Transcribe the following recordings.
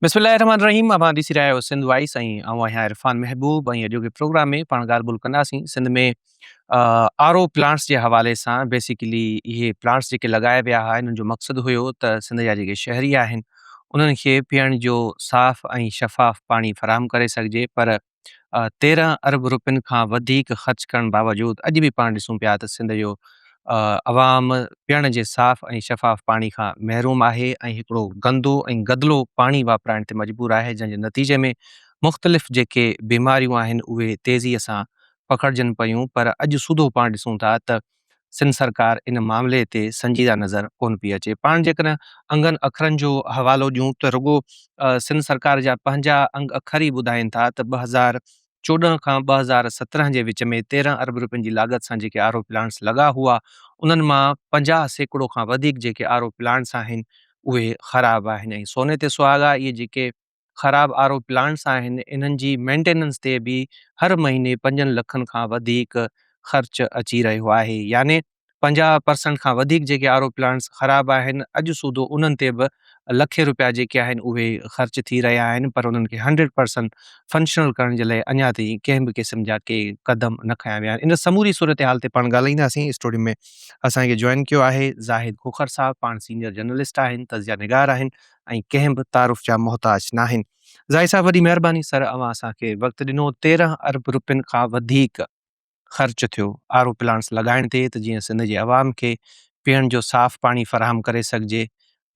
بسم الله الرحمن الرحيم اوهان ڏسي رهيا آهيو سنڌ وائس ۽ آئون آهيان عرفان محبوب ۽ اڄوڪي پروگرام ۾ پاڻ ڳالهه ٻولهه ڪنداسين سنڌ ۾ آر او پلانٽس جي حوالي سان بيسيڪلي اهي پلانٽس جيڪي لڳايا ويا هئا انهن جو مقصد هيو ته سنڌ جا جيڪي شهري آهن انهن کي پيئڻ جو صاف ۽ شفاف پاڻي فراهم ڪري سگهجي پر 13 ارب روپين کان وڌيڪ خرچ ڪرڻ باوجود اڄ به پاڻ ڏسون پيا ته سنڌ جو عوام پيئڻ جي صاف ۽ شفاف پاڻي کان محروم آهي ۽ هڪڙو گندو ۽ گدلو پاڻي واپرائڻ تي مجبور آهي جنهن جي نتيجي ۾ مختلف جيڪي بيماريون آهن اهي تيزي سان پکڙجن پيون پر اڄ سوڌو پاڻ ڏسون ٿا ته سنڌ سرڪار ان معاملي تي سنجيده نظر ڪونه پئي اچي. پاڻ جيڪڏهن انگن اکرن جو حوالو ڏيون ته رڳو سنڌ سرڪار جا پنهنجا انگ اکر ئي ٻڌائين ٿا ته 2014 کان 2017 جي وچ ۾ 13 ارب روپين جي لاڳت سان جيڪي آر او پلانٽس لڳا هئا انهن مان 50% کان وڌيڪ جيڪي آر او پلانٽس آهن اهي خراب آهن ۽ سوني تي سهاڳا اهي جيڪي خراب آر او پلانٽس آهن انهن جي مينٽيننس تي به هر مهيني پنجن لکن کان وڌيڪ خرچ اچي رهيو آهي يعني 50 پرسنٽ کان وڌيڪ جيڪي آر او پلانٽس خراب آهن اڄ سوڌو انهن تي به لکين روپيا جيڪي آهن اهي خرچ ٿي رهيا آهن پر انهن کي هنڊريڊ پرسنٽ فنڪشنل ڪرڻ جي لاء اڃا تائين ڪنهن به قسم جا ڪي قدم نه کنيا ويا آهن ان سموري صورتحال تي پاڻ ڳالهائينداسين اسٽوڊيو ۾ اسان کي جوائن ڪيو آهي زاهد کوکر صاحب پاڻ سينيئر جرنلسٽ آهن تجزيه نگار آهن ۽ ڪنهن به تعارف جا محتاج ناهن. زاهد صاحب وڏي مهرباني سر اوهان اسان کي وقت ڏنو 13 ارب روپين کان وڌيڪ خرچ ٿيو آر او پلانٽس لڳائڻ تي ته جيئن سنڌ جي عوام کي پيئڻ جو صاف پاڻي فراهم ڪري سگهجي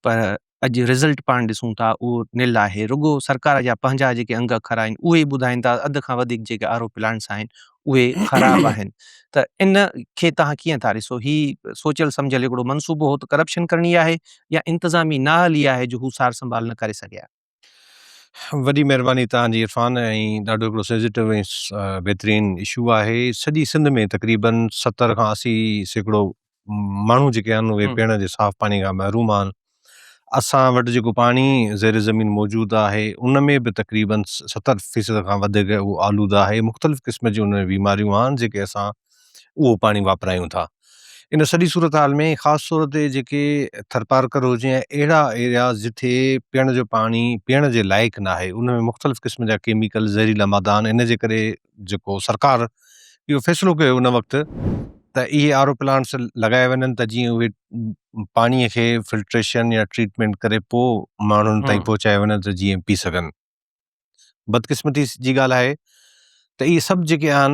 پر اڄ رزلٽ پاڻ ڏسون ٿا اهو نل آهي رڳو سرڪار جا پنهنجا جيڪي انگ اکر آهن اهي ئي ٻڌائين ٿا اڌ کان وڌيڪ جيڪي آر او پلانٽس آهن اهي خراب آهن ته ان کي توهان ڪيئن ٿا ڏسو هي سوچيل سمجهيل هڪڙو منصوبو هو ته ڪرپشن ڪرڻي آهي يا انتظامي نااهلي آهي جو هو سار سنڀال نه ڪري سگهيا. وڏي مهرباني توهان جي عرفان ۽ ڏاڍو هڪڙو سينسيٽو ۽ بهترين اشو آهي سڄي سنڌ ۾ تقريبن 70 کان 80% ماڻهو جيڪي آهن اهي پيئڻ جي صاف پاڻي کان محروم آهن اسان وٽ جيڪو پاڻي زير زمين موجود آهي ان ۾ به تقريبن 70% کان وڌيڪ اهو آلوده آهي مختلف قسم جون ان ۾ بيماريون آهن جيڪي اسان اهو پاڻي واپرايون ٿا ان سڄي صورتحال ۾ خاص طور تي جيڪي ٿرپارڪر هجي يا اهڙا ايرياز جتي پيئڻ جو پاڻي پيئڻ جي لائق ناهي ان ۾ مختلف قسم جا ڪيميڪل زهريلا مادا آهن ان جي ڪري جيڪو سرڪار اهو فيصلو ڪيو ان وقت ته اهي آر او پلانٽس لڳايا وڃن ته جيئن اهي پاڻي کي فلٽريشن يا ٽريٽمينٽ ڪري پوء ماڻهن تائين پهچايا وڃن ته جيئن پي سگهن. بدقسمتي جي ڳالهه آهي ته اهي سڀ جيڪي آهن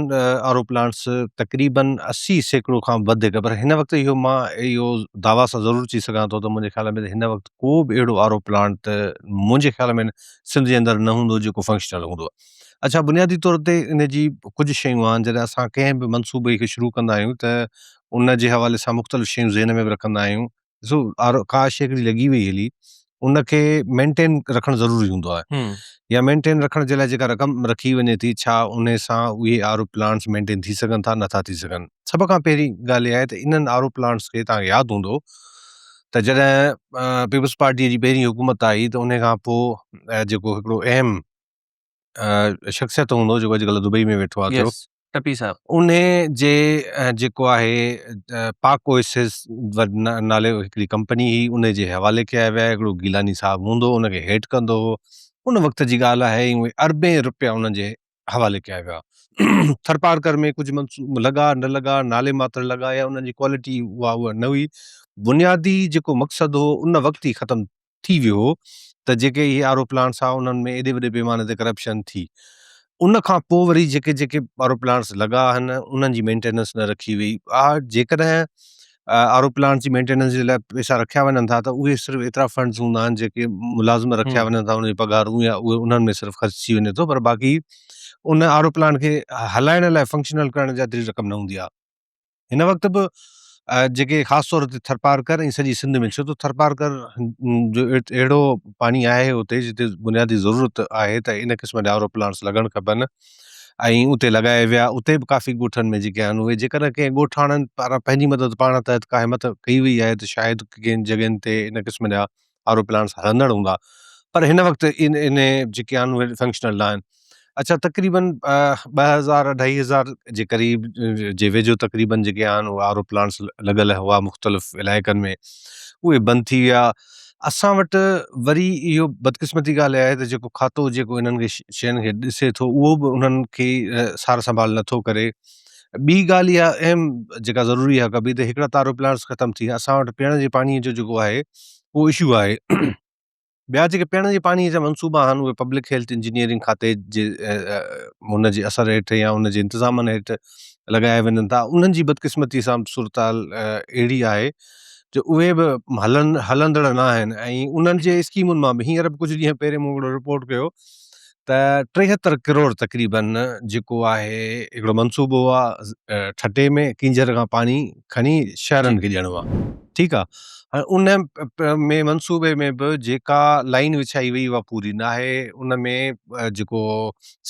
آر او پلانٽس تقريبن 80% کان وڌيڪ پر هن وقت اهو مان اهو دعويٰ سان ضرور چئي سگهان ٿو ته منهنجي خيال ۾ هن وقت ڪو به اهڙو آر او پلانٽ منهنجي خيال ۾ سنڌ جي اندر نه هوندو جيڪو فنڪشنل هوندو. اڇا بنيادي طور تي ان جي ڪجهه شيون آهن جڏهن اسان ڪنهن به منصوبي کي شروع ڪندا آهيون ته ان جي حوالي سان مختلف شيون ذهن ۾ به رکندا آهيون ڏسو آر ڪا شيء هڪڙي لڳي وئي هلي ان کي مينٽين رکڻ ضروري هوندو آهي يا مينٽين رکڻ جي لاء جيڪا رقم رکي وڃي ٿي ڇا ان سان اهي آر او پلانٽس مينٽين ٿي سگهن ٿا نٿا ٿي سگهن سڀ کان پهرين ڳالهه اها آهي ته انهن آر او پلانٽس کي توهان کي ياد هوندو ته جڏهن پيپلز پارٽي جي پهرين حڪومت آئي ته ان کان پوء جيڪو هڪڙو اهم شخصيت هوندو جيڪو اڄڪلهه دبئي ۾ ويٺو آهي ٿيو ٽپي صاحب انهي جي جيڪو آهي پاڪ اوئسس نالي هڪڙي ڪمپني هئي انهي جي حوالي ڪيا ويا هڪڙو گيلاني صاحب هوندو ان کي هيڊ ڪندو هو ان وقت جي ڳالهه آهي اهي اربين روپيا انهن جي حوالي ڪيا ويا ٿرپارڪر ۾ ڪجهه منصوبا لڳا نه لڳا نالي ماتر لڳا يا انهن جي ڪوالٽي اها اها نه هئي بنيادي جيڪو مقصد هو ان وقت ئي ختم ٿي ويو هو ته جيڪي اهي آر او پلانٽس ها انهن ۾ ايڏي وڏي پيماني تي ڪرپشن ٿي ان کان پوء وري جيڪي جيڪي آر او پلانٽس لڳا آهن انهن جي مينٽيننس نه رکي وئي آ جيڪڏهن آر او پلانٽس جي مينٽيننس جي لاء پئسا رکيا وڃن ٿا ته اهي صرف ايترا فنڊز هوندا آهن جيڪي ملازم رکيا وڃن ٿا انهن جي پگهارون يا اهي انهن ۾ صرف خرچ ٿي وڃي ٿو پر باقي ان آر او پلانٽ کي هلائڻ لاء فنڪشنل ڪرڻ جا ايتري رقم نه هوندي آهي. هن وقت به جيڪي خاص طور تي ٿرپارڪر ۽ سڄي سنڌ ۾ ڇو ته ٿرپارڪر جو اهڙو پاڻي آهي اتي جتي بنيادي ضرورت آهي ته ان قسم جا آر او پلانٽس لڳڻ کپن ۽ اتي لڳايا ويا اتي به ڪافي ڳوٺن ۾ جيڪي آهن اهي جيڪڏهن ڪنهن ڳوٺاڻن پاران پنهنجي مدد پاڻ تحت ڪا همت ڪئي وئي آهي ته شايد ڪن جڳهين تي ان قسم جا آر او پلانٽس هلندڙ هوندا پر هن وقت ان ان جيڪي آهن اهي فنڪشنل نه آهن اڇا تقريبن 2000 اڍائي هزار جي قريب جي ويجهو تقريبن جيڪي آهن اهي آر او پلانٽس لڳل هئا مختلف علائقن ۾ اهي بند ٿي ويا. اسان وٽ وري اهو بدقسمتي ڳالهه اها آهي ته جيڪو کاتو جيڪو انهن کي شين کي ڏسي ٿو اهو به انهن کي سار سنڀال نٿو ڪري. ٻي ڳالهه اها اهم جيڪا ضروري آهي ڪبي ته هڪڙا ته آر او پلانٽس ختم ٿي ويا اسان وٽ پيئڻ جي پاڻي جو جيڪو آهي اهو اشو آهي. ٻيا جيڪي پيئڻ جي پاڻي جا منصوبا آهن اهي پبلڪ هيلٿ انجنيئرنگ کاتي جي ان جي اثر هيٺ يا ان جي انتظامن هيٺ لڳايا وڃن ٿا انهن جي بدقسمتي سان صورتحال اهڙي آهي جو اهي به هلن هلندڙ نه آهن ۽ انهن جي اسڪيمن مان به هينئر به ڪجهه ڏينهن پهرين مون هڪڙو رپورٽ ڪيو ته 73 ڪروڙ تقريبن جيڪو آهي هڪڙو منصوبو آهي ٺٽي ۾ ڪينجهر کان پاڻي کڻي شهرن کي ڏيڻو آهي ٺيڪ آهي هاڻي ان ۾ منصوبي ۾ به جيڪا لائين وڇائي وئي اها پوري ناهي ان ۾ جيڪو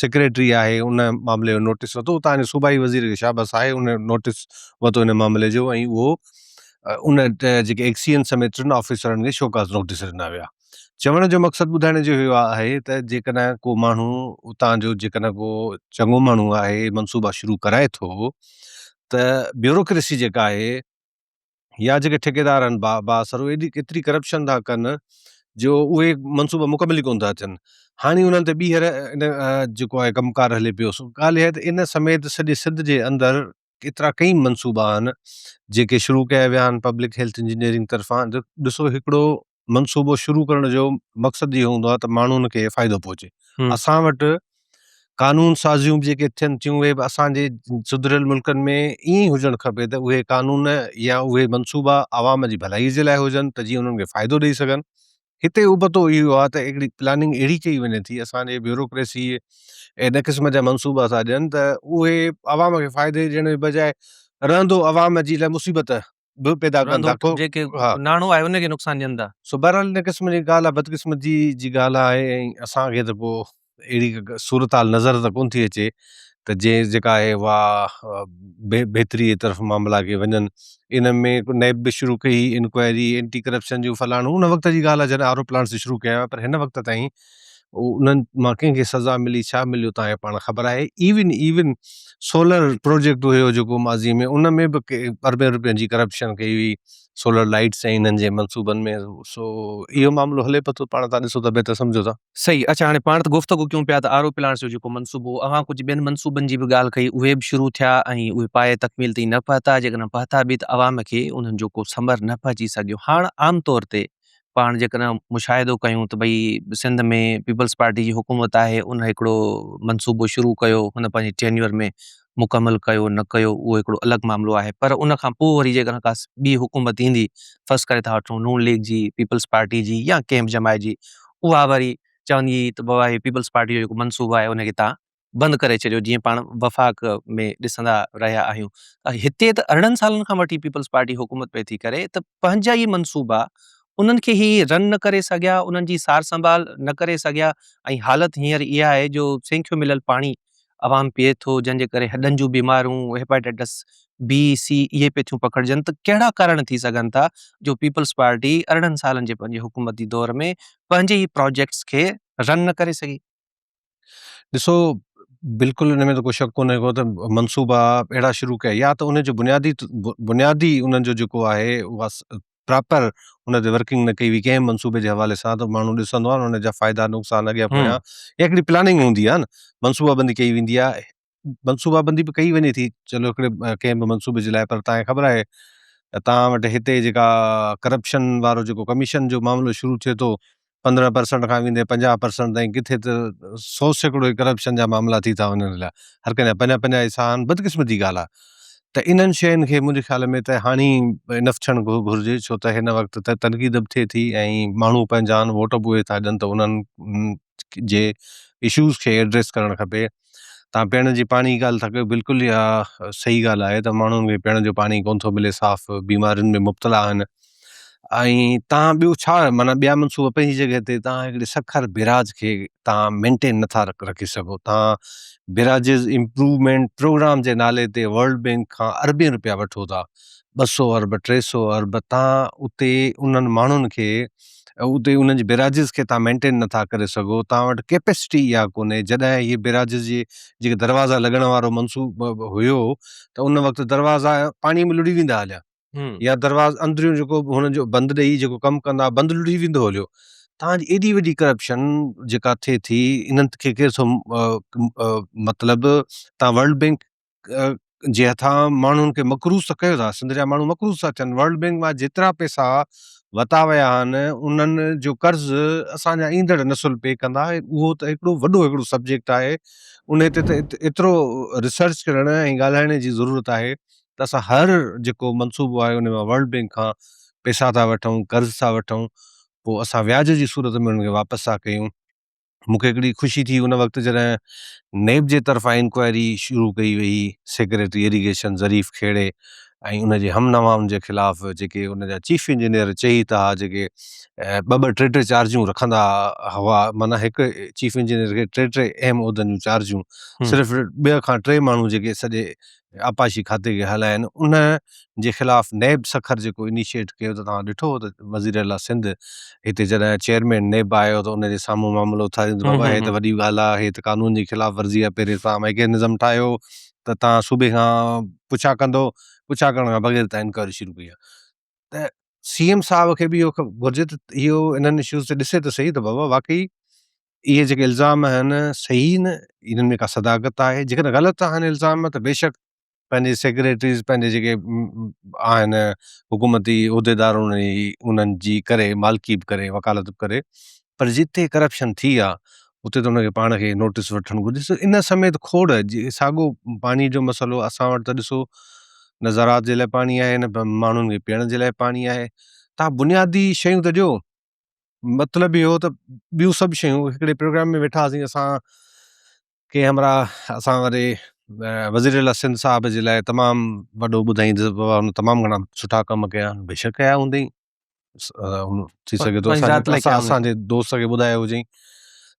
سيڪريٽري آهي ان معاملي جو نوٽيس ورتو اتان جي صوبائي وزير کي شابس آهي ان نوٽيس ورتو ان معاملي جو ۽ اهو ان جيڪي ايڪسين سميت ٽن آفيسرن کي شوڪاز نوٽيس ڏنا ويا چوڻ جو مقصد ٻڌائڻ جو اهو آهي ته جيڪڏهن ڪو ماڻهو اتان جو جيڪڏهن ڪو چڱو ماڻهو آهي منصوبا شروع ڪرائي ٿو ته بيوروڪريسي جيڪا آهي يا جيڪي ٺيڪيدار آهن با بااثر اهي ايڏي ايتري ڪرپشن ٿا ڪن جو اهي منصوبا مڪمل ئي ڪونه ٿا ٿين هاڻي انهن تي ٻيهر ان جيڪو آهي ڪم ڪار هلي پيو سو ڳالهه اها آهي ته ان سميت سڄي سنڌ جي اندر ايترا ڪئي منصوبا آهن جيڪي شروع ڪيا ويا آهن پبلڪ هيلٿ انجنيئرنگ طرفان ڏسو هڪڙو منصوبو شروع ڪرڻ جو مقصد اهو هوندو آهي ته ماڻهن کي فائدو پهچي. اسان وٽ قانون سازيون به جيڪي ٿين ٿيون اهي به اسان جي سڌريل ملڪن ۾ ائين ئي هجڻ کپي ته اهي قانون يا اهي منصوبا عوام جي ڀلائي جي لاء هجن ته جيئن انهن کي فائدو ڏئي سگهن. هتي ابتو اهو آهي ته هڪڙي پلاننگ اهڙي ڪئي وڃي ٿي اسان جي بيوروڪريسي ان قسم جا منصوبا ٿا ڏين ته اهي عوام کي فائدي ڏيڻ جي بجاء رهندو عوام جي لاء مصيبت به پيدا ڪن ٿا ڪو جيڪي ناڻو آهي ان کي نقصان ڏين ٿا. سو بهرحال ان قسم جي ڳالهه آهي بدقسمتي جي ڳالهه آهي ۽ اسان کي ته ڪو اهڙي صورتحال نظر ته ڪونه ٿي اچي ته جنهن جيڪا آهي اها بهتري جي طرف معاملا کي وڃن ان ۾ نيب به شروع ڪئي انڪوائري اينٽي ڪرپشن جون فلاڻو ان وقت جي ڳالهه آهي جڏهن آر او پلانٽس شروع ڪيا ويا پر هن وقت تائين انهن مان ڪنهن کي سزا ملي ڇا مليو تان کي پاڻ خبر آهي ايون ايون سولر پروجيڪٽ هيو جيڪو ماضي ۾ ان ۾ به اربين روپين جي ڪرپشن ڪئي هئي سولر لائٽس ۽ انهن جي منصوبن ۾ سو اهو معاملو هلي پيو ٿو پاڻ تان ڏسو ته بهتر سمجهو ٿا. صحيح اڇا هاڻي پاڻ ته گفتگو ڪيون پيا ته آر او پلانٽس جو جيڪو منصوبو هو اوهان ڪجهه ٻين منصوبن جي به ڳالهه ڪئي اهي به شروع ٿيا ۽ اهي پايه تڪميل تائين نه پهتا جيڪڏهن پهتا به ته عوام کي انهن جو ڪو ثمر نه پهچي سگهيو هاڻ عام طور تي پاڻ جيڪڏهن مشاهدو ڪيون ته ڀئي سنڌ ۾ پيپلز پارٽي جي حڪومت آهي ان هڪڙو منصوبو شروع ڪيو هن پنهنجي ٽينيور ۾ مڪمل ڪيو نه ڪيو اهو هڪڙو الڳ معاملو آهي پر ان کان پوء وري جيڪڏهن ڪا ٻي حڪومت ايندي فرض ڪري ٿا وٺون نون ليگ جي پيپلز پارٽي جي يا ڪنهن به جماعت جي اها وري چوندي ته بابا هي پيپلز پارٽي جو جيڪو منصوبو آهي ان کي تان بند ڪري ڇڏيو جيئن پاڻ وفاق ۾ ڏسندا رهيا آهيون هتي ته 18 سالن کان وٺي پيپلز پارٽي حڪومت پئي ٿي ڪري ته پنهنجا ئي منصوبا انهن کي هي رن نه ڪري سگهيا انهن جي سار سنڀال نه ڪري سگهيا ۽ حالت هينئر اها آهي جو سينکيو مليل پاڻي عوام پيئي ٿو جنهن جي ڪري هڏن جون بيماريون هيپاٽائٽس بي سي اهي پئي ٿيون پکڙجن ته ڪهڙا ڪارڻ ٿي سگهن ٿا جو پيپلز پارٽي 18 سالن جي پنهنجي حڪومتي دور ۾ پنهنجي ئي پراجيڪٽس کي رن نه ڪري سگهي. ڏسو بلڪل ان ۾ ته ڪو شڪ ڪونهي ڪو ته منصوبا اهڙا شروع ڪيا يا ته ان جو بنيادي بنيادي انهن جو جيڪو آهي اها پراپر ان تي ورڪنگ نه ڪئي وئي ڪنهن منصوبي جي حوالي سان ته ماڻهو ڏسندو آهي ان جا فائدا نقصان اڳيان پويان يا هڪڙي پلاننگ هوندي آهي نه منصوبا بندي ڪئي ويندي آهي منصوبا بندي به ڪئي وڃي ٿي چلو هڪڙي ڪنهن به منصوبي جي لاء پر تان کي خبر آهي ته تان وٽ هتي جيڪا ڪرپشن وارو جيڪو ڪميشن جو معاملو شروع ٿئي ٿو 15 پرسنٽ کان ويندي 50 پرسنٽ تائين ڪٿي ته 100% ئي ڪرپشن جا معاملا ٿي ٿا وڃن هليا هر ڪنهن جا پنهنجا پنهنجا حصا آهن بدقسمتي ڳالهه آهي ته انهن شين کي منهنجي خيال ۾ ته هاڻي انف ٿيڻ گهرجي ڇو ته هن وقت ته تنقيد به ٿئي ٿي ۽ ماڻهو پنهنجا آهن ووٽ به اهي ٿا ڏين ته انهن جي اشوز کي ايڊريس ڪرڻ کپي تان پيئڻ جي پاڻي جي ڳالهه ٿا ڪيو بلڪل اها صحيح ڳالهه آهي ته ماڻهن کي پيئڻ جو پاڻي ڪونه ٿو ملي صاف بيمارين ۾ مبتلا آهن ۽ تان ٻيو ڇا معنيٰ ٻيا منصوبا پنهنجي جڳهه تي تان هڪڙي سکر بيراج کي تان مينٽين نٿا رکي سگهو تان بيراجز امپروومينٽ پروگرام جي نالي تي ورلڊ بينڪ کان اربين روپيا وٺو ٿا 200 ارب 300 ارب تان اتي انهن ماڻهن کي اتي انهن جي بيراجز کي تان مينٽين نٿا ڪري سگهو تان وٽ ڪيپيسٽي اها ڪونهي جڏهن هي بيراجز جي جيڪي دروازا لڳڻ وارو منصوبو هيو ته ان وقت دروازا پاڻي ۾ لڙهي ويندا هليا. يا درواز اندريون جيڪو به هنن جو بند ڏئي جيڪو ڪم ڪندا بند لڙهي ويندو هليو. توهان جي ايڏي وڏي ڪرپشن جيڪا ٿئي ٿي انهن کي ڪير ٿو مطلب توهان ورلڊ بينڪ جي هٿان ماڻهن کي مقروض ته ڪيو ٿا، سنڌ جا ماڻهو مقروض ٿا ٿين، ورلڊ بينڪ مان جيترا پئسا وتا ويا آهن انهن جو قرض اسان جا ايندڙ نسل پي ڪندا، اهو ته هڪڙو وڏو هڪڙو سبجيڪٽ آهي، انهي تي ته ايترو ريسرچ ڪرڻ ۽ ڳالهائڻ جي ضرورت آهي ته اسان هر جيڪو منصوبو آهي ان مان ورلڊ بينڪ کان پئسا ٿا وٺون، قرض ٿا وٺون، پوء اسان وياج جي صورت ۾ انهن کي واپس ٿا ڪيون. مون کي هڪڙي خوشي ٿي ان وقت جڏهن نيب جي طرفان انڪوائري شروع ڪئي وئي سيڪريٽري ايريگيشن ظريف کهڙي ۽ ان جي هم نوائن جي خلاف جيڪي ان جا چيف انجنيئر چئي ٿا جيڪي ٻه ٻه ٽي ٽي چارجون رکندا هئا معنيٰ هڪ چيف انجنيئر کي ٽي ٽي اهم عهدن جون چارجون صرف ٻه کان ٽي ماڻهو جيڪي سڄي آبپاشي کاتي کي هلائين ان جي خلاف نيب سکر جيڪو انيشيٽ ڪيو ته توهان ڏٺو هو ته وزير اعليٰ سنڌ هتي جڏهن چيئرمين نيب آيو ته ان جي سامهون معاملو اٿاريندو ته بابا هي ته وڏي ڳالهه آهي هي ته قانون جي خلاف ورزي آهي پهرين توهان ميڪينزم ٺاهيو ته توهان صوبي کان پڇا ڪندو پڇا ڪرڻ کان بغير توهان انڪوائري شروع ڪئي آهي ته سي ايم صاحب کي به اهو گهرجي ته اهو انهن اشوز تي ڏسي ته سهي ته بابا واقعي اهي جيڪي الزام آهن صحيح نه انهن ۾ ڪا صداقت آهي جيڪڏهن غلط آهن الزام ته بيشڪ پنهنجي سيڪريٽريز پنهنجي جيڪي آهن حڪومتي عهديدار انهن جي ڪري مالڪي به ڪري وڪالت به ڪري پر جتي ڪرپشن ٿي آ اتي ته ان کي پاڻ کي نوٽس وٺڻ گهرجي ان سميت کوڙ ساڳو پاڻي جو مسئلو اسان وٽ ته ڏسو نه زراعت جي لاء پاڻي آهي نه ماڻهن کي پيئڻ جي لاء پاڻي آهي تان بنيادي شيون ته ڏيو مطلب اهو ته ٻيون سڀ شيون هڪڙي پروگرام ۾ ويٺا هئاسين اسان ڪنهن همراهه اسان واري وزير اعليٰ سنڌ صاحب جي لاء تمام وڏو ٻڌائين ته بابا هن تمام گهڻا سٺا ڪم ڪيا آهن بيشڪ ڪيا هوندئي ٿي سگهي ٿو اسان جي دوست کي ٻڌايو هجئين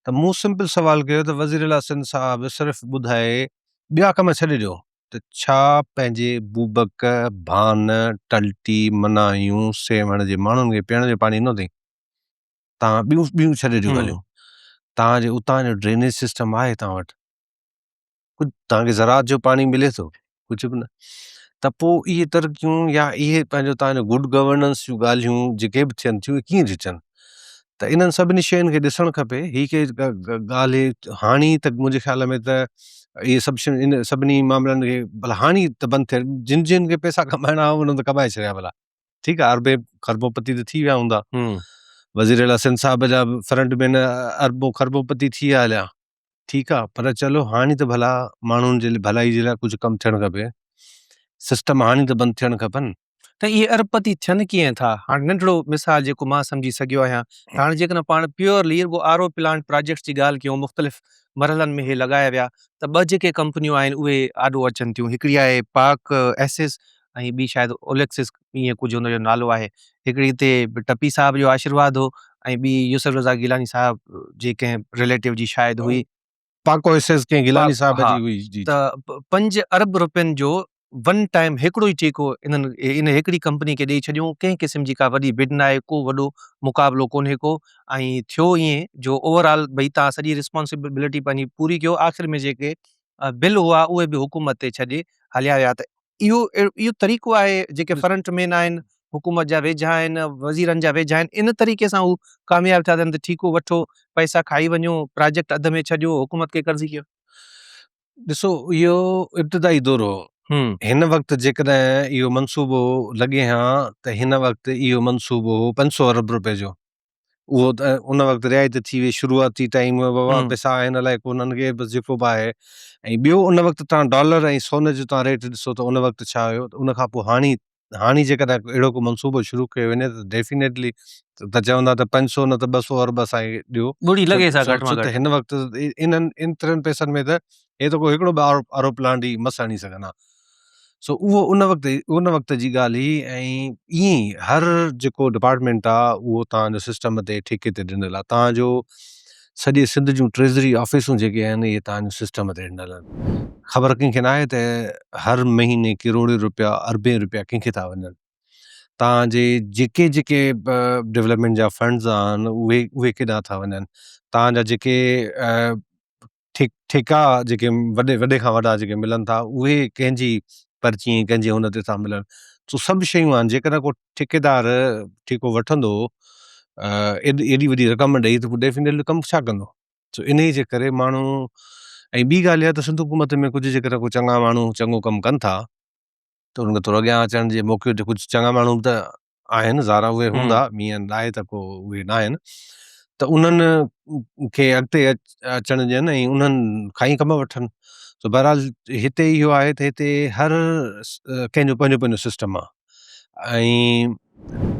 ته مون سمپل سوال ڪيو ته وزير اعليٰ سنڌ صاحب صرف ٻڌائي ٻيا ڪم ڇڏي ڏيو ته ڇا پنهنجي بوبڪ، ڀان، ٽلٽي، مناهيون، سيوهڻ جي ماڻهن کي پيئڻ جو پاڻي ڏنو اٿئي؟ توهان ٻيون ٻيون ڇڏي ڏيو ڳالهيون. توهان جي اتان جو ڊرينيج سسٽم آهي توهان وٽ؟ ڪجهه توهان کي زراعت جو پاڻي ملي ٿو؟ ڪجهه به نه. ته پوء اهي ترقيون يا اهي پنهنجو توهان جو گڊ گورننس جون ڳالهيون جيڪي به ٿين ٿيون اهي ڪيئن ٿيون ٿين؟ ته انهن سڀني شين کي ڏسڻ کپي. هي ڪي ڳالهه هاڻي ته منهنجي خيال ۾ ته اهي سڀ شيون ان سڀني معاملن کي ڀلا هاڻي ته بند ٿين جن جن کي پئسا ڪمائڻا هئا انهن ته ڪمائي ڇڏيا ڀلا ٺيڪ آهي اربين خربون پتي ته ٿي ويا هوندا وزير اعليٰ سنڌ صاحب جا به فرنٽ مين اربون خربون پتي ٿي ويا هليا ٺيڪ آ پر چلو هاڻي ته ڀلا ماڻهن جي ڀلائي جي لاء ڪجهه ڪم ٿيڻ کپي سسٽم هاڻي ته بند ٿيڻ کپن. ته اهي ارب پتي ٿين ڪيئن ٿا؟ هاڻي ننڍڙو مثال جيڪو مان سمجهي سگهيو آهيان ته هاڻي جيڪڏهن پاڻ پيورلي رڳو آر او پلانٽ پراجيڪٽس جي ڳالهه ڪيون مختلف مرحلن ۾ اهي لڳايا ويا ته ٻه جيڪي ڪمپنيون آهن اهي آڏو اچن ٿيون هڪڙي آهي پاڪ ايسز ۽ ٻي شايد اوليڪسس ائين ڪجهه ان جو نالو آهي. هڪڙي تي ٽپي صاحب جو آشيرواد هو ۽ ٻي يوسف رضا گيلاني صاحب جي ڪنهن رليٽو جي شايد هئي. پاڪو ايس ايس ڪنهن گيلاني صاحب جي هئي. جي. ته پنج ارب روپين جو ون ٽائيم هڪڙو ئي ٺيڪو انهن ان هڪڙي ڪمپني کي ڏئي ڇڏيون ڪنهن قسم جي ڪا وڏي بڊ ناهي ڪو وڏو مقابلو ڪونهي ڪو ۽ ٿيو ائين جو اوور آل ڀئي توهان سڄي رسپانسبلٽي پنهنجي پوري ڪيو آخر ۾ جيڪي بل هئا اهي به حڪومت تي ڇڏي هليا ويا ته اهو اهو طريقو آهي جيڪي فرنٽ مين آهن حڪومت جا ويجها آهن وزيرن جا ويجها آهن ان طريقي سان هو ڪامياب ٿيا اٿن ته ٺيڪو وٺو پئسا کائي وڃو پراجيڪٽ اڌ ۾ ڇڏيو حڪومت کي قرضي ڪيو. ڏسو اهو ابتدائي دور هو هن وقت جيڪڏهن اهو منصوبو لڳي ها ته هن وقت اهو منصوبو هو 500 ارب روپيه جو اهو ته ان وقت رعايت ٿي وئي شروعاتي ٽائيم هيو بابا پئسا آهن الائي ڪو انهن کي بس جيڪو به آهي ۽ ٻيو ان وقت تان ڊالر ۽ سون جو تان ريٽ ڏسو ته ان وقت ڇا هيو ان کان پوء هاڻي هاڻي جيڪڏهن اهڙو ڪو منصوبو شروع ڪيو وڃي ته ڊيفينيٽلي ته چوندا ته پنج سو نه ته ٻه سو ارب اسان کي ڏيو ٻڙي لڳي سا گهٽ مان گهٽ هن وقت انهن انترن پئسن ۾ ته هي ته ڪو هڪڙو به آر او پلانٽ ئي مس هڻي سگهن ها سو اهو ان وقت ان وقت جي ڳالهه هئي ۽ ائين ئي هر جيڪو ڊپارٽمينٽ آ اهو توهان جو سسٽم تي ٺيڪي تي ڏنل آ توهان جو سڄي سنڌ جون ٽريزري آفيسون جيڪي آهن اهي توهان جو سسٽم تي ڏنل آهن خبر ڪنهن کي ناهي ته هر مهيني ڪروڙين روپيا اربين روپيا ڪنهن کي ٿا وڃن توهان جي جيڪي جيڪي ڊولپمينٽ جا فنڊز آهن اهي اهي ڪيڏانهن ٿا وڃن توهان جا جيڪي ٺيڪا جيڪي وڏي وڏي کان وڏا جيڪي ملن ٿا اهي ڪنهن جي پرچي ۽ ڪنهن جي ان تي ٿا ملن سو سڀ شيون آهن جيڪڏهن ڪو ٺيڪيدار ٺيڪو وٺندو ايڏي وڏي رقم ڏئي ته پوء ڊيفينيٽلي ڪم ڇا ڪندو؟ سو انهي جي ڪري ماڻهو ۽ ٻي ڳالهه اها ته سنڌ حڪومت ۾ ڪجهه جيڪڏهن ڪو چڱا ماڻهو چڱو ڪم ڪن ٿا ته انهن کي ٿورو اڳيان اچڻ جي موقعو ڏيو ڪجهه چڱا ماڻهو به ته آهن ظاهر آهي اهي هوندا ائين ناهي ته ڪو اهي ناهن ته انهن کي اڳتي اچڻ ڏين ۽ انهن کان ئي ڪم وٺن سو بهرحال هتي اهو آهي ته هتي هر ڪنهن جو پنهنجو پنهنجو سسٽم آهي ۽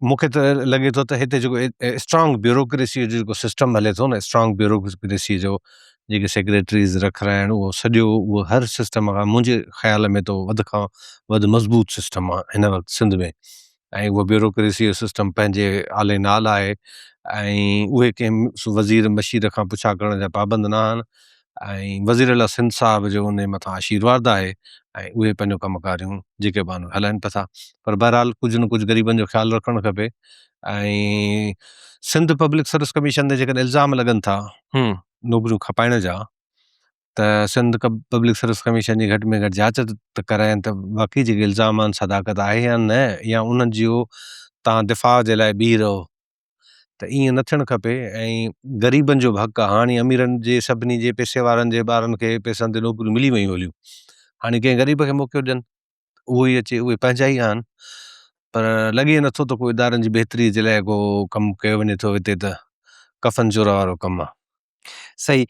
مون کي ته لڳي ٿو ته هتي جيڪو اسٽرانگ بيوروڪريسي جو جيڪو سسٽم هلي ٿو نه اسٽرانگ بيوروڪريسي جو جيڪي سيڪريٽريز رکرايا آهن اهو سڄو اهو هر سسٽم کان منهنجي خيال ۾ ته وڌ کان وڌ مضبوط سسٽم آهي هن وقت سنڌ ۾ ۽ اهو بيوروڪريسي جو سسٽم پنهنجي آلي نال آهي ۽ اهي ڪنهن وزير مشير کان پڇا ڪرڻ جا پابند نه آهن ۽ وزير اعليٰ سنڌ صاحب جو انهي مٿان آشيرواد آهي ۽ اهي پنهنجو ڪم ڪاريون جيڪي به آهن هلائن پيا ٿا پر بهرحال ڪجهه نه ڪجهه غريبن جو خيال رکڻ کپي ۽ سنڌ پبلڪ سروس ڪميشن تي جيڪڏهن الزام لڳن ٿا نوڪريون کپائڻ جا ته سنڌ پبلڪ سروس ڪميشن جي گهٽ ۾ گهٽ جاچ ته ڪرائين ته واقعي جيڪي الزام آهن صداقت آهي يا نه يا انهن جو تان دفاع جي لاء بيهي رهو ته ائين نه ٿيڻ کپي ۽ غريبن جو به حق آهي هاڻي اميرن جي سڀني جي پئسي وارن جي ٻارن کي پئسن تي نوڪريون ملي ويون هليون هاڻي ڪنهن غريب کي موقعو ڏين اهو ئي اچي اهي پنهنجا ئي آهن پر لڳي نٿو ته ڪو ادارن جي بهتري جي لاء ڪو ڪم ڪيو وڃي ٿو هتي ته ڪفن چورا وارو ڪم آهي. صحيح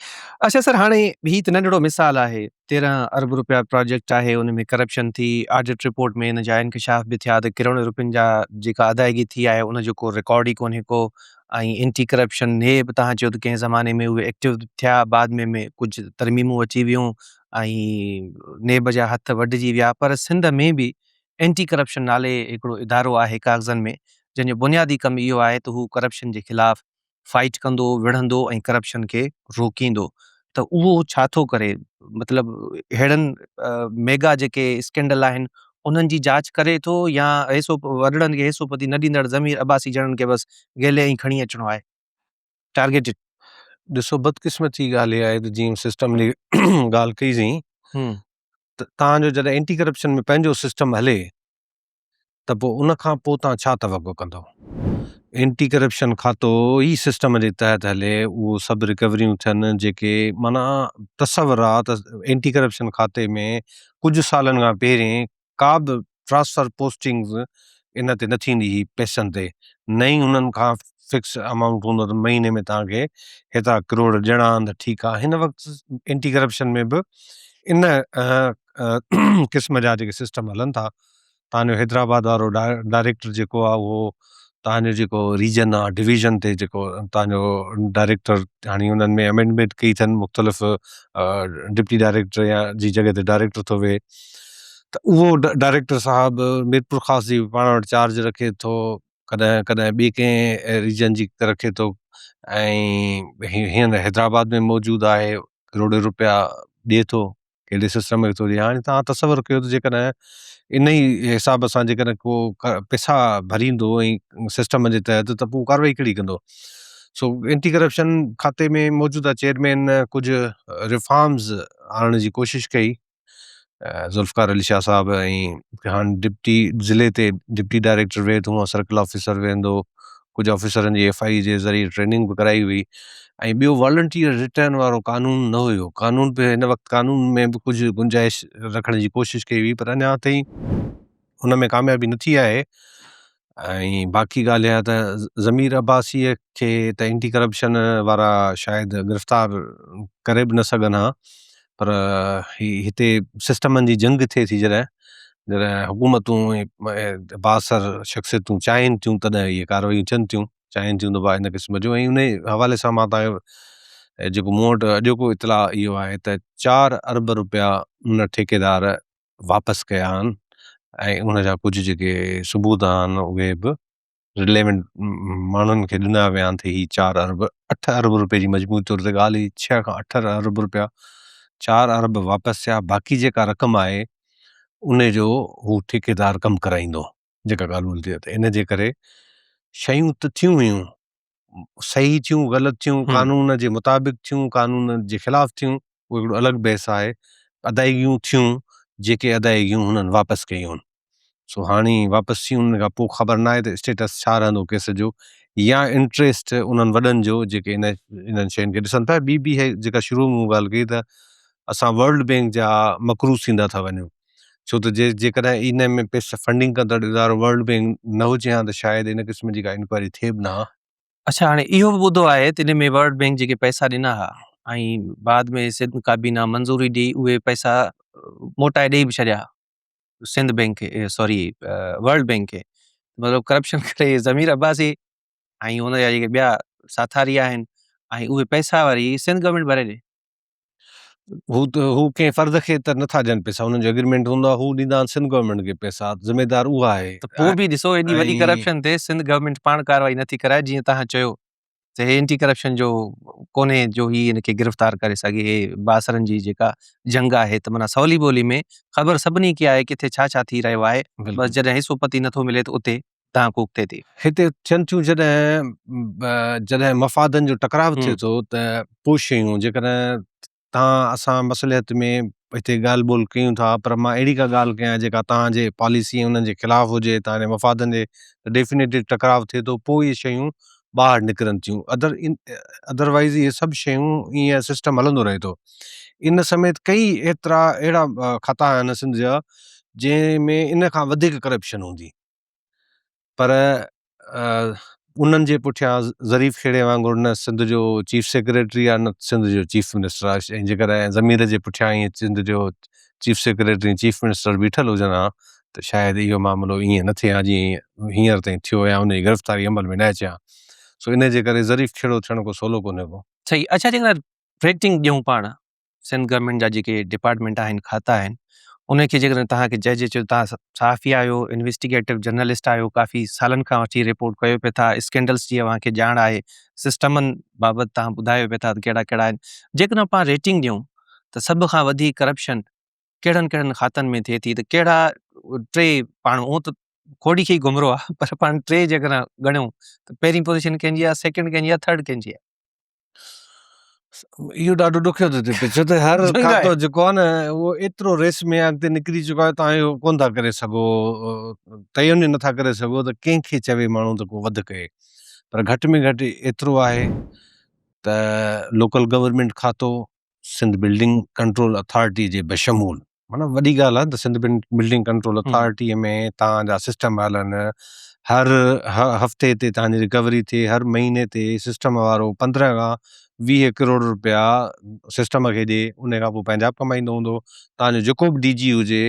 اڇا سر هاڻي هي ته ننڍڙو مثال آهي 13 ارب روپيا پراجيڪٽ آهي ان ۾ ڪرپشن ٿي آڊٽ رپورٽ ۾ ان جا انڪشاف به ٿيا ته ڪروڙين روپين جا جيڪا ادائگي ٿي آهي ان جو ڪو رڪارڊ ئي ڪونهي ڪو ۽ اينٽي ڪرپشن هي به تهان چيو ته ڪنهن زماني ۾ اهي ايڪٽو ٿيا بعد ۾ ۾ ڪجهه ترميمون اچي ويون ۽ نيب جا هٿ وڍجي ويا پر سنڌ ۾ به اينٽي ڪرپشن نالي هڪڙو ادارو آهي ڪاغذن ۾ جنهن جو بنيادي ڪم اهو آهي ته هو ڪرپشن جي خلاف فائيٽ ڪندو، وڙهندو ۽ ڪرپشن کي روڪيندو ته اهو ڇا ٿو ڪري مطلب ههڙن ميگا جيڪي اسڪينڊل آهن انهن جي جاچ ڪري ٿو يا حصو وڏڙن کي حصو پتي نه ڏيندڙ ضمير عباسي جهڙن کي بس گهلي ۽ کڻي اچڻو آهي ٽارگيٽڊ. ڏسو بدقسمتي جي ڳالهه اها آهي ته جيئن سسٽم جي ڳالهه ڪئي سين ته توهان جو جڏهن اينٽي ڪرپشن ۾ پنهنجو سسٽم هلي ته پوء ان کان پوء توهان ڇا توقع ڪندؤ؟ اينٽي ڪرپشن کاتو ئي سسٽم جي تحت هلي اهو سڀ رڪوريون ٿين جيڪي معنيٰ تصور آ ته اينٽي ڪرپشن کاتي ۾ ڪجهه سالن کان پهرين ڪا به ٽرانسفر پوسٽنگز ان تي نه ٿيندي هئي پئسن تي نه ئي انهن کان فڪس امائونٽ هوندو ته مهيني ۾ توهان کي هيترا ڪروڙ ڏيڻا آهن ته ٺيڪ آ هن وقت اينٽي ڪرپشن ۾ به ان قسم جا جيڪي سسٽم هلن ٿا تان جو حيدرآباد وارو ڊائريڪٽر جيڪو آ اهو تان جو جيڪو ريجن آ ڊويزن تي جيڪو تان جو ڊائريڪٽر هاڻي انهن ۾ امينڊمينٽ ڪئي اٿن مختلف ڊپٽي ڊائريڪٽر يا جي جڳهه تي ڊائريڪٽر ٿو ويهي ته اهو ڊائريڪٽر صاحب ميرپورخاص جي پاڻ وٽ چارج رکي ٿو ڪڏهن ڪڏهن ٻي ڪنهن ريجن جي رکي ٿو ۽ هينئر حيدرآباد ۾ موجود آهي ڪروڙين روپيا ڏي ٿو ڪهڙي سسٽم ۾ ٿو ڏي هاڻي توهان تصور ڪيو ته جيڪڏهن ان ئي حساب سان جيڪڏهن ڪو پئسا ڀريندو ۽ سسٽم جي تحت ته پوء ڪارروائي ڪهڙي ڪندو سو اينٽي ڪرپشن کاتي ۾ موجوده چيئرمين ڪجهه ريفارمز آڻڻ جي ڪوشش ڪئي ذوالفقار علي شاهه صاحب ۽ هاڻ ڊپٽي ضلعي تي ڊپٽي ڊائريڪٽر ويهي ٿو هونئن سرڪل آفيسر ويهندو ڪجهه آفيسرن جي ايف I اي جي ذريعي ٽريننگ به ڪرائي وئي ۽ ٻيو والنٽيئر رٽرن وارو قانون نه هيو قانون به هن وقت قانون ۾ به ڪجهه گنجائش رکڻ جي ڪوشش ڪئي وئي پر اڃا تائين ان ۾ ڪاميابي نه ٿي آهي ۽ باقي ڳالهه اها ته ضمير عباسيء کي ته اينٽي ڪرپشن وارا شايد گرفتار ڪري به نه سگهن ها پر هي هتي سسٽمن جي جنگ ٿئي ٿي جڏهن جڏهن حڪومتون ۽ بااثر شخصيتون چاهين ٿيون تڏهن اهي ڪارروائيون ٿين ٿيون چاهين ٿيون ته ڀاء ان قسم جو ۽ انهي حوالي سان مان تنهنجو جيڪو مون وٽ اڄوڪو اطلاع اهو آهي ته 4 ارب روپيا ان ٺيڪيدار واپس ڪيا آهن ۽ ان جا ڪجهه جيڪي ثبوت آهن اهي به رليونٽ ماڻهن کي ڏنا ويا آهن ته هي 4 ارب 8 ارب روپيه جي مجموعي طور تي ڳالهه هئي 6 کان 8 ارب روپيا 4 ارب واپس ٿيا باقي جيڪا رقم آهي ان جو هو ٺيڪيدار ڪم ڪرائيندو جيڪا ڳالهه ٻولهه ٿي ته ان جي ڪري شيون ته ٿيون هيون صحيح ٿيون غلط ٿيون قانون جي مطابق ٿيون قانون جي خلاف ٿيون اهو هڪڙو الڳ بحث آهي ادائيگيون ٿيون جيڪي ادائيگيون هنن واپس ڪيون. سو هاڻي واپس ٿي ان کان پوء خبر ناهي ته اسٽيٽس ڇا رهندو ڪيس جو يا انٽريسٽ انهن وڏن جو جيڪي ان انهن شين کي ڏسن ٿا. ٻي به جيڪا شروع ۾ مون ڳالهه ڪئي ته اسان ورلڊ بينڪ جا مقروض ٿيندا ٿا وڃون ڇو ته جي جيڪڏهن ان ۾ پئسا فنڊنگ ڪندڙ ادارو ورلڊ بينڪ نه هجي ها ته شايد ان قسم جي ڪا انڪوائري ٿئي به نه ها. اڇا هاڻي اهو به ٻڌو آهي ته ان ۾ ورلڊ بينڪ جيڪي پئسا ڏنا ها ۽ بعد ۾ سنڌ ڪابينا منظوري ڏئي اهي پئسا موٽائي ڏئي به ڇڏيا سنڌ بينڪ کي سوري ورلڊ بينڪ کي مطلب ڪرپشن ڪري ضمير عباسي ۽ ان جا جيڪي ٻيا ساٿاري آهن ۽ اهي پئسا وري سنڌ گورنمينٽ ڀري ڏي. هو ته هو ڪنهن فرد کي ته نٿا ڏين پئسا انهن جو ايگريمينٽ هوندو آهي هو ڏيندا آهن سنڌ گورنمينٽ کي پئسا ذميدار اها آهي. ته پوء به ڏسو ايڏي وڏي ڪرپشن تي سنڌ گورنمينٽ پاڻ ڪارروائي نٿي ڪرائي جيئن توهان چيو ته هي اينٽي ڪرپشن جو ڪونهي جو هي هن کي گرفتار ڪري سگهي هي بااثرن جي جيڪا جنگ آهي ته معنيٰ سولي ٻولي ۾ خبر سڀني کي آهي ڪٿي ڇا ڇا ٿي رهيو آهي بس جڏهن حصو پتي نٿو ملي ته اتي دانهن ڪوڪ ٿئي ٿي. هتي ٿين ٿيون جڏهن جڏهن مفادن جو ٽڪراء ٿئي ٿو ته پوء شيون جيڪڏهن توهان اسان مصلحت ۾ هتي ڳالهه ٻولهه ڪيون ٿا پر مان اهڙي ڪا ڳالهه ڪيان جيڪا توهان جي پاليسي ۽ انهن جي خلاف هجي توهان جي مفادن جي ته ڊيفينيٽلي ٽڪراء ٿئي ٿو پوء اهي شيون ٻاهر نڪرن ٿيون ادر ادروائيز اهي سڀ شيون ائين سسٽم هلندو رهي ٿو ان سميت ڪئي ايترا اهڙا کاتا آهن سنڌ جا جنهن ۾ ان کان وڌيڪ ڪرپشن هوندي پر انهن جي پٺيان ظريف کهڙي وانگر نه سنڌ جو چيف سيڪريٽري آهي نه سنڌ جو چيف منسٽر آهي ۽ جيڪڏهن ضمير جي پٺيان ائين سنڌ جو چيف سيڪريٽري ۽ چيف منسٽر بيٺل هجن ها ته شايد اهو معاملو ائين نه ٿئي ها جيئن هينئر تائين ٿيو يا ان جي گرفتاري عمل ۾ نه اچي ها سو ان جي ڪري ظريف کهڙو ٿيڻ ڪو سولو ڪونهي ڪو. صحيح اڇا جيڪڏهن ريٽنگ ڏيون پاڻ سنڌ گورنمينٽ جا جيڪي ڊپارٽمينٽ آهن کاتا آهن ان کي جيڪڏهن توهان کي چئجي ڇو توهان صحافي آهيو انويسٽيگيٽو جرنلسٽ آهيو ڪافي سالن کان وٺي رپورٽ ڪيو پيا ٿا اسڪينڊلس جي اوهان کي ڄاڻ آهي سسٽمن بابت توهان ٻڌايو پيا ٿا ته ڪهڙا ڪهڙا آهن جيڪڏهن پاڻ ريٽنگ ڏيون ته سڀ کان وڌيڪ ڪرپشن ڪهڙن ڪهڙن کاتن ۾ ٿئي ٿي ته ڪهڙا ٽي پاڻ اون ته کوڙي کي ئي گهمرو آهي پر پاڻ ٽي جيڪڏهن ڳڻيون ته پهرين پوزيشن ڪنهن جي آهي سيڪنڊ ڪنهن جي آهي ٿرڊ ڪنهن جي آهي اهو ڏاڍو ڏکيو ٿو ٿئي پيو ڇو ته هر کاتو جيڪو آهي نه اهو ايترو ريس ۾ اڳتي نڪري چڪو آهي توهان اهو ڪونه ٿا ڪري سگهو تعين ئي نٿا ڪري سگهو ته ڪنهن کي چوي ماڻهو ته ڪو وڌ ڪري پر گهٽ ۾ گهٽ ايترو آهي ته لوڪل گورنمينٽ کاتو سنڌ بلڊنگ ڪنٽرول اٿارٽي جي بشمول معنيٰ وڏي ڳالهه آهي ته سنڌ بلڊنگ ڪنٽرول اٿارٽيء ۾ توهان جا سسٽم هلن، هر هفتي تي توهان جي رڪوري ٿئي، هر مهيني تي سسٽم وارو 15 کان 20 ڪروڙ روپيا سسٽم کي ڏي، ان کان پوء پنهنجا به ڪمائيندو هوندو، توهان جو جيڪو به ڊي جي هجي،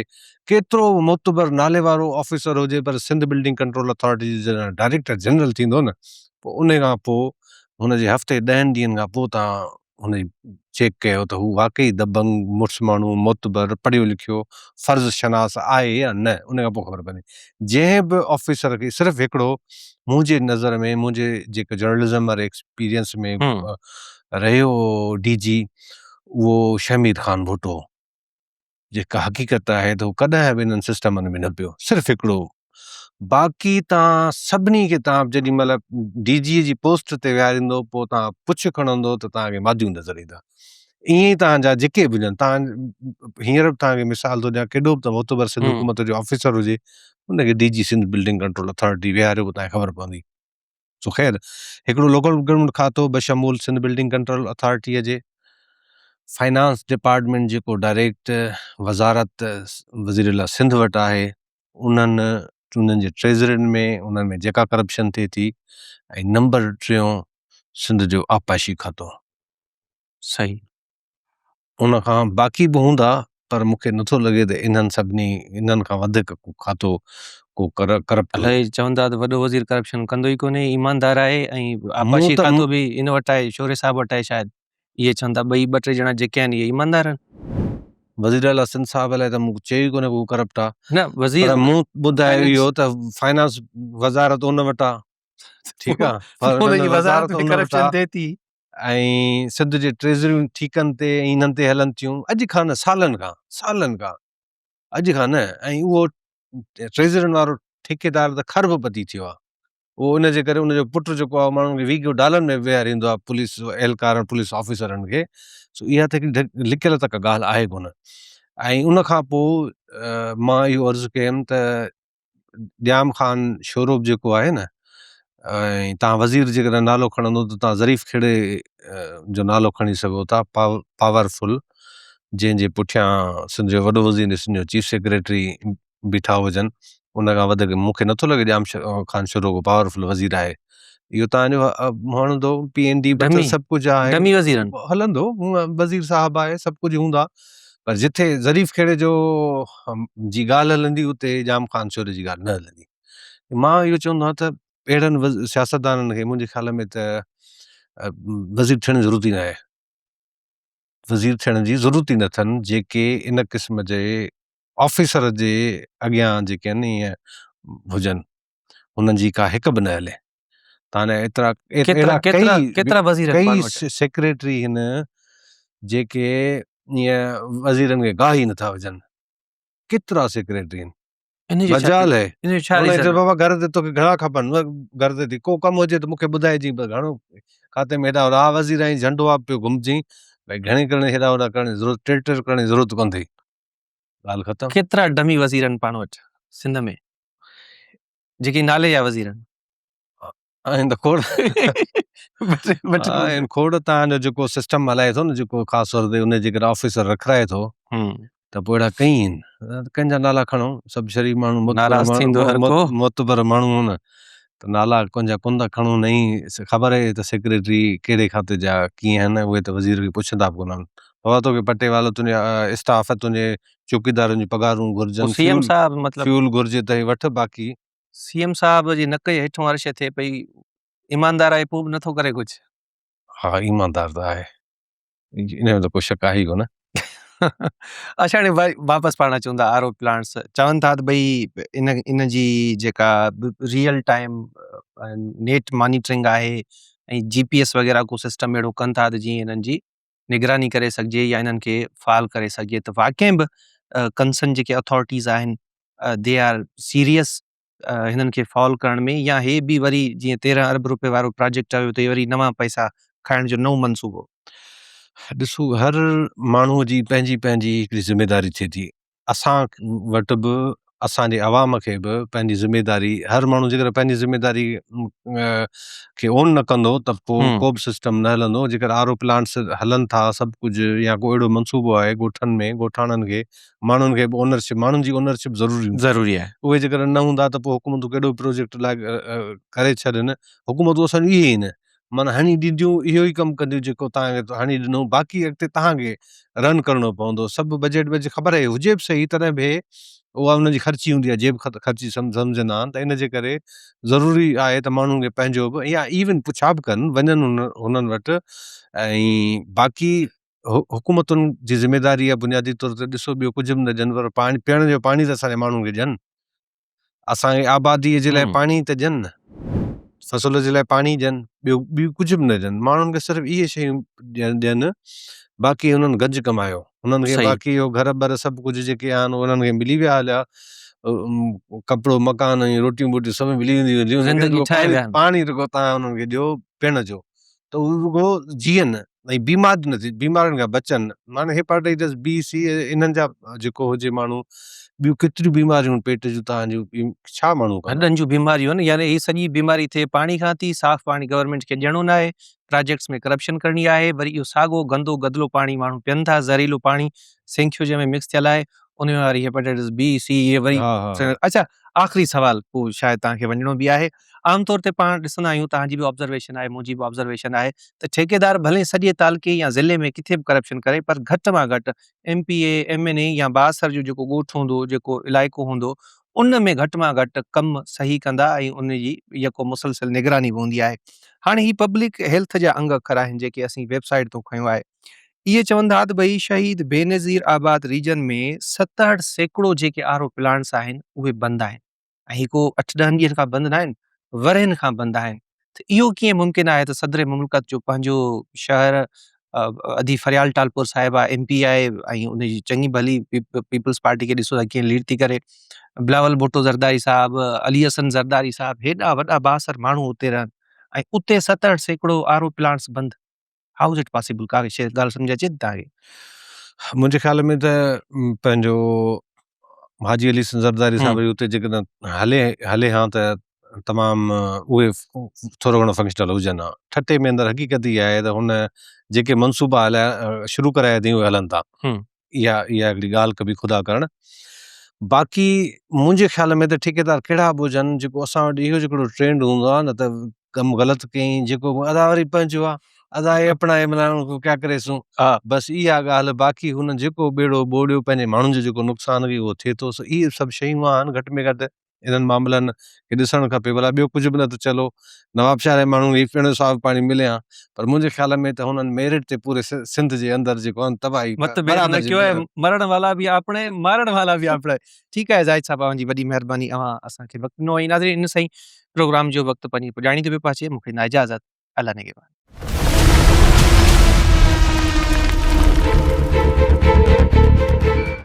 ڪيترو به معتبر نالي وارو آفيسر هجي پر سنڌ بلڊنگ ڪنٽرول اٿارٽي جو جڏهن ڊائريڪٽر جنرل ٿيندو نه پوء ان کان پوء هن جي هفتي ڏهن ڏينهن کان پوء توهان هن جي چيڪ ڪيو ته هو واقعي دبنگ، مڙس ماڻهو، معتبر، پڙهيو لکيو، فرض شناس آهي يا نه، ان کان پوء خبر پوندي. جنهن به آفيسر کي صرف هڪڙو منهنجي نظر ۾ منهنجي جيڪو جرنلزم واري ايڪسپيرينس ۾ رهيو ڊي جي اهو شهمير خان ڀٽو هو. جيڪا حقيقت آهي ته هو ڪڏهن به انهن سسٽمن ۾ نه پيو صرف هڪڙو باقي تان سڀني کي تان جيڏي مهل ڊي جي جي پوسٽ تي ويهاريندو پوء تان پڇ کڻندو ته تان کي ماديون نظر ايندا ائين ئي تان جا جيڪي به هجن تان هينئر به تان کي مثال ٿو ڏيان ڪيڏو به ته معتبر سنڌ حڪومت جو آفيسر هجي ان کي D G Sindh building control authority ويهاريو پوء تان کي خبر پوندي سو خير هڪڙو لوڪل گورنمينٽ کاتو بشمول سنڌ بلڊنگ ڪنٽرول اٿارٽيء جي فائنانس ڊپارٽمينٽ جيڪو ڊائريڪٽ وزارت وزير اعليٰ سنڌ وٽ آهي انهن انهن جي ٽريزرين ۾ انهن ۾ جيڪا ڪرپشن ٿئي ٿي ۽ نمبر ٽيون سنڌ جو آبپاشي کاتو. صحيح. ان کان باقي به هوندا پر مون کي نٿو لڳي ته انهن سڀني انهن کان وڌيڪ ڪو کاتو ڪو ڪرپٽ هجي. الائي چون ٿا ته وڏو وزير ڪرپشن ڪندو ئي ڪونهي ايماندار آهي ۽ آبپاشي کاتو به ان وٽ آهي شوري صاحب وٽ آهي شايد اهي چون ٿا ٻئي ٻه ٽي ڄڻا جيڪي آهن اهي ايماندار آهن. وزير اعليٰ سنڌ صاحب لاء ته مون چيو ئي ڪونهي ڪو ڪرپٽ آهي. نه وزير پر مون ٻڌايو اهو ته فائنانس وزارت ان وٽ آهي ٺيڪ آهي وزارت ۾ ڪرپشن ٿئي ٿي. ۽ سنڌ جي ٽريزريون ٺيڪن تي ۽ انهن تي هلن ٿيون اڄ کان نه سالن کان سالن کان اڄ کان نه ۽ اهو ٽريزرين وارو ٺيڪيدار ته کرب پتي ٿيو آهي اهو ان جي ڪري ان جو پٽ جيڪو آهي ماڻهن کي ويگو ڊالن ۾ ويهاريندو آهي پوليس اهلڪارن پوليس آفيسرن کي سو اها ته هڪڙي لڪيل ته ڪا ڳالهه آهي ڪونه ۽ ان کان پوء مان اهو عرض ڪيم ته ڄام خان شورو به جيڪو آهي نه ۽ تان وزير جيڪڏهن نالو کڻندو ته تان ظريف کهڙي جو نالو کڻي سگهو ٿا پاور فل جنهن جي پٺيان سنڌ جو وڏو وزير ۽ سنڌ جو چيف سيڪريٽري بيٺا هجن ان کان وڌيڪ مون کي نٿو لڳي ڄام خان شورو ڪو پاور فل وزير آهي اهو تان جو هڻندو پي اين ڊي سڀ ڪجهه آهي ڊمي وزيرن هلندو وزير صاحب آهي سڀ ڪجهه هوندا پر جٿي ظريف کهڙي جو جي ڳالهه هلندي اتي ڄام خان شوري جي ڳالهه نه هلندي مان اهو چوندو آهيان ته اهڙن سياستدانن کي منهنجي خيال ۾ ته وزير ٿيڻ جي ضرورت ئي ناهي. وزير ٿيڻ جي ضرورت ئي نه اٿن جيڪي ان قسم جي آفيسر جي اڳيان جيڪي آهن ائين هجن انهن جي ڪا هڪ به نه هلي. تان ايترا اهڙا ڪيترا وزير ڪئي سيڪريٽري هن جيڪي ائين وزيرن کي گاهه ئي نٿا وجهن. ڪيترا سيڪريٽري آهن. مجال هي هن چيو بابا گهر تي توکي گهڻا کپن گهر تي ٿي ڪو ڪم هجي ته مونکي ٻڌائجين پر گهڻو کاتي ۾ هيڏا هوڏا ها وزير آهين جهنڊو آ پيو گهمجين ڀئي گهڻي ڪرڻ هيڏا هوڏا ڪرڻ جي ضرورت ٽر ٽر ڪرڻ جي ضرورت ڪونه اٿئي ڳالهه ختم. ڪيترا ڊمي وزير آهن پاڻ وٽ سنڌ ۾ جيڪي نالي جا وزير آهن. آهن ته کوڙ آهن کوڙ تان جو جيڪو سسٽم هلائي ٿو نه جيڪو خاص طور تي ان جيڪڏهن آفيسر رکرائي ٿو ته پوء اهڙا ڪئين آهن ڪنهن جا نالا کڻو سڀ شريف ماڻهو ناراض ٿيندو هر ڪو معتبر ماڻهو نه ته نالا ڪنهن جا ڪونه ٿا کڻو نه ئي خبر آهي ته سيڪريٽري ڪهڙي کاتي جا ڪيئن آهن اهي ته وزير کي پڇندا به ڪونه آهن بابا توکي پٽيوالو تنهنجي اسٽاف تنهنجي چوڪيدارن جون پگهارون گهرجن سي ايم صاحب مطلب فيول گهرجي ته هي وٺ باقي سي ايم صاحب جي نڪ جي هيٺون هر شيء ٿئي پئي، ايماندار آهي پوء به نٿو ڪري ڪجهه. ها ايماندار ته آهي ان ۾ ته ڪو شڪ آهي ئي ڪونه. اڇا هاڻي واپس پاڻ اچون ٿا آر او پلانٽس چون ٿا ته ڀئي ان ان جي جيڪا ريئل ٽائيم نيٽ مانيٽرنگ آهي ۽ جي پي ايس وغيره ڪو سسٽم اهڙو ڪن ٿا ته جيئن انهن جي نگراني ڪري سگهجي يا انهن کي فعال ڪري سگهجي ته واقعي به ڪنسن جيڪي اٿارٽيز آهن they are serious هنن کي فعال ڪرڻ ۾ يا هي به وري جيئن 13 ارب روپيه وارو پراجيڪٽ آيو ته وري نوان پئسا کائڻ جو نئون منصوبو. ڏسو هر ماڻهو جي پنهنجي پنهنجي هڪڙي ذميداري ٿئي ٿي اسان وٽ به اسان جي عوام کي به پنهنجي ذميداري هر ماڻهو جيڪڏهن پنهنجي ذميداري کي اون نه ڪندو ته پوء ڪو به سسٽم نه هلندو جيڪر آر او پلانٽس هلن ٿا سڀ ڪجهه يا ڪو اهڙو منصوبو آهي ڳوٺن ۾ ڳوٺاڻن کي ماڻهن کي به اونرشپ ماڻهن جي اونرشپ ضروري هوندي ضروري آهي اهي جيڪڏهن نه هوندا ته پوء حڪومتون ڪيڏو به پروجيڪٽ لاء ڪري ڇڏن حڪومتون اسان جون اهي ئي آهن معنيٰ هڻي ڏينديون اهو ئي ڪم ڪنديون جيڪو توهان کي هڻي ڏنو باقي اڳتي توهان کي رن ڪرڻو پوندو سڀ بجيٽ وجيٽ خبر آهي هجي به صحيح تڏهن به اها انهن جي خرچي هوندي آهي جيب خرچي سمجهندا آهن ته ان جي ڪري ضروري آهي ته ماڻهن کي پنهنجو به يا ايون پڇا به ڪن وڃن انهن وٽ ۽ باقي حڪومتن جي ذميداري آهي بنيادي طور تي ڏسو ٻيو ڪجهه به نه ڏين پر پاڻي پيئڻ جو پاڻي ته اسان جي ماڻهن کي ڏين. اسان کي آباديء جي لاء پاڻي ته ڏين نه، فصل جي لاء پاڻي ڏين، ٻيو ٻيو ڪجهه به نه ڏين، ماڻهن کي صرف اهي شيون ڏين، باقي هنن گنج ڪمايو، هنن کي باقي اهو گهر ٻر سڀ ڪجهه جيڪي آهن انهن کي ملي ويا هليا، ڪپڙو مڪان ۽ روٽيون ٻوٽيون سڀ ملي وينديون هليون، پاڻي رڳو توهان انهن کي ڏيو پيئڻ جو ته هو رڳو جيئن ۽ بيمار نه ٿين، بيمارين کان بچن، معنيٰ هيپاٽائٽس بي سي انهن جا جيڪو هجي ماڻهو ٻيون ڪيتريون بيماريون پيٽ جون توهان جون ڇا ماڻهو ڪن. هڏن جون بيماريون آهن يعني هي سڄي بيماري ٿئي پاڻي کان ٿي، صاف پاڻي گورنمينٽ کي ڏيڻو ناهي، پراجيڪٽس ۾ ڪرپشن ڪرڻي آهي، وري اهو ساڳو گندو گدلو پاڻي ماڻهو پين ٿا، زهريلو پاڻي سينکيو جنهن ۾ مڪس ٿيل آهي، ان ۾ وري هيپاٽائٽس بي سي اهي وري اڇا آخري سوال پوء شايد توهان کي وڃڻو به آهي عام طور تي پاڻ ڏسندا آهيون توهان جي به آبزرويشن آهي منهنجي به آبزرويشن آهي ته ٺيڪيدار ڀلي سڄي تعلقي يا ضلعي ۾ ڪٿي به ڪرپشن ڪري پر گهٽ مان گهٽ ايم پي اي، ايم اين اي يا بااثر جو جيڪو ڳوٺ هوندو جيڪو علائقو هوندو ان ۾ گهٽ مان گهٽ ڪم صحيح ڪندا ۽ ان جي يڪو مسلسل نگراني به هوندي آهي هاڻي هي پبلڪ هيلٿ جا انگ اکر آهن جيڪي اسين ويب سائيٽ تون کنيو آهي اهي چون ٿا ته ڀئي شهيد بينظير آباد ريجن ۾ 67% جيڪي آر او پلانٽس آهن اهي بند آهن ۽ هي ڪو اٺ ڏهن ڏينهن کان بند ناهن، ورهين کان بند آهن ته اهو ڪيئن ممڪن آهي ته صدر مملڪت جو پنهنجو شهر ادي فريال ٽالپور صاحبه ايم پي آهي ۽ ان جي چڱي ڀلي پيپلز پارٽي کي ڏسو ته ڪيئن ليڊ ٿي ڪري بلاول ڀٽو زرداري صاحب علي حسن زرداري صاحب هيڏا وڏا بااثر ماڻهو اتي رهن ۽ اتي 67% آر او پلانٽس بند how is it possible ڪا شيء ڳالهه سمجهه اچي ٿي توهان کي؟ منهنجي خيال ۾ ته پنهنجو. حاجي علي زرداري صاحب جي اتي جيڪڏهن هلي هلي ها ته تمام اهي ٿورو گهڻو فنڪشنل هجن ها. ٺٽي ۾ اندر حقيقت اها آهي ته هن جيڪي منصوبا هلايا شروع ڪرايا اٿئي اهي هلن ٿا. اها اها هڪڙي ڳالهه ڪبي خدا ڪرڻ. باقي منهنجي خيال ۾ ته ٺيڪيدار ڪهڙا به هجن جيڪو اسان وٽ اهو جيڪو ٽرينڊ هوندو آهي نه ته ڪم غلط ڪيائين جيڪو به ادا وري پنهنجو آ ادا هي اپنا هي منا ڪيا ڪري سون بس اها ڳالهه باقي هن جيڪو ٻيڙو ٻوڙيو پنهنجي ماڻهن جو جيڪو نقصان به اهو ٿئي ٿو سو اهي سڀ شيون آهن گهٽ ۾ گهٽ انهن معاملن کي ڏسڻ کپي ڀلا ٻيو ڪجهه به نه ته چلو نوابشاهه جي ماڻهن کي پيئڻ جو صاف پاڻي ملي ها پر منهنجي خيال ۾ ته هنن ميرٽ تي پوري سنڌ جي اندر جيڪو آهي تباهي متڀيد نه ڪيو آهي مرڻ والا به آپڻي مارڻ والا به آپڻي ٺيڪ آهي زاهد صاحب اوهان جي وڏي مهرباني اوهان اسان کي وقت ڏنو ۽ ناظرين ان سان ئي پروگرام جو وقت پنهنجي پڄاڻي تي پيو پهچي مون کي ڏنا اجازت الله نگهبان.